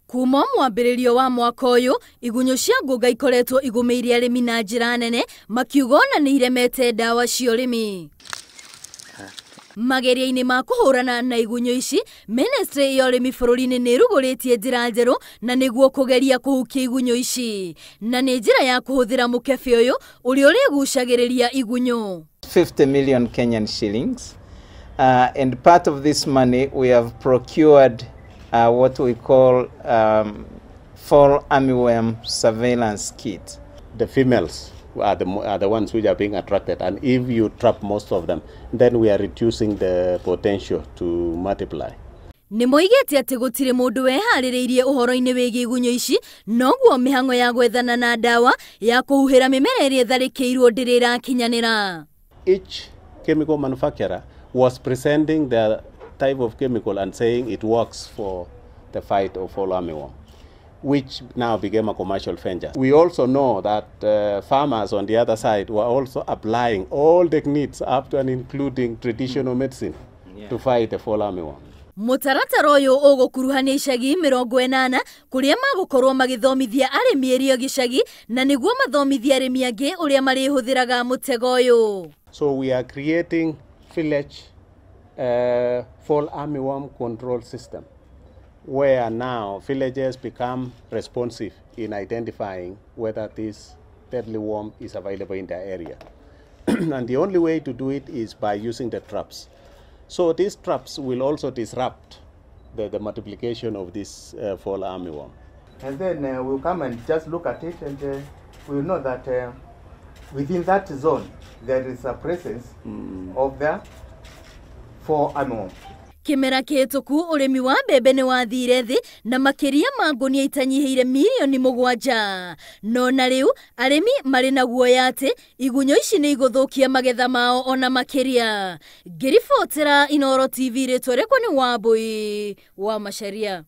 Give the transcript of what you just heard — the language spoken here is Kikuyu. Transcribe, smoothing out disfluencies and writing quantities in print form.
Kuma mwambĩrĩrio wa mwaka ũyũ, igunyũ cia ngũnga ikoretwo igũmĩire arĩmi na njĩra nene, makiuga ona nĩ iremete ndawa cia ũrĩmi. Mageria-inĩ ma kũhũrana na igunyũ ici, ministry ya ũrĩmi bũrũri-inĩ nĩ ĩrugũrĩtie njĩra njerũ na nĩguo kũgeria kũhukia igunyũ ici, na nĩ njĩra ya kũhũthĩra mũkebe ũyũ ũrĩa ũrĩgucagĩrĩria igunyũ. 50 million Kenyan shillings, and part of this money we have procured what we call fall armyworm surveillance kit. The females are the ones which are being attracted, and if you trap most of them, then we are reducing the potential to multiply. Nĩ moigĩte atĩ gũtirĩ mũndũ weharĩrĩirie ũhoro-inĩ wĩgiĩ igunyũ ici, noguo mĩhang'o ya gwethana na ndawa ya kũhuhĩra mĩmera ĩrĩa ĩtharĩkĩirwo ndĩrĩ ĩrakinyanĩra. Each chemical manufacturer was presenting their type of chemical and saying it works for the fight of fall armyworm, which now became a commercial venture. We also know that farmers on the other side were also applying all techniques up to and including traditional medicine to fight the fall armyworm. Mũtaratara ũyũ ũgũkuruhania icagi 80 kũrĩa magũkorwo magĩthomithia arĩmi erĩ a gĩcagi na nĩguo mathomithie arĩmi angĩ ũrĩa marĩhũthĩraga mũtego ũyũ. So we are creating village fall armyworm control system, where now villages become responsive in identifying whether this deadly worm is available in their area. And the only way to do it is by using the traps. So these traps will also disrupt the multiplication of this fall armyworm. And then we'll come and just look at it, and we'll know that within that zone there is a presence of the fall armyworm. Kĩmera kĩhĩtũku ũrĩmi wa mbembe nĩ wathire thĩ na makĩria ma ngũnia itanyihĩire mirioni 7. No na rĩu arĩmi marĩ na guoya atĩ igunyũ ici nĩ igũthũkia magetha mao ona makĩria. Ngĩribotera Inooro TV rĩtwa rĩakwa nĩ Wambui wa Macharia.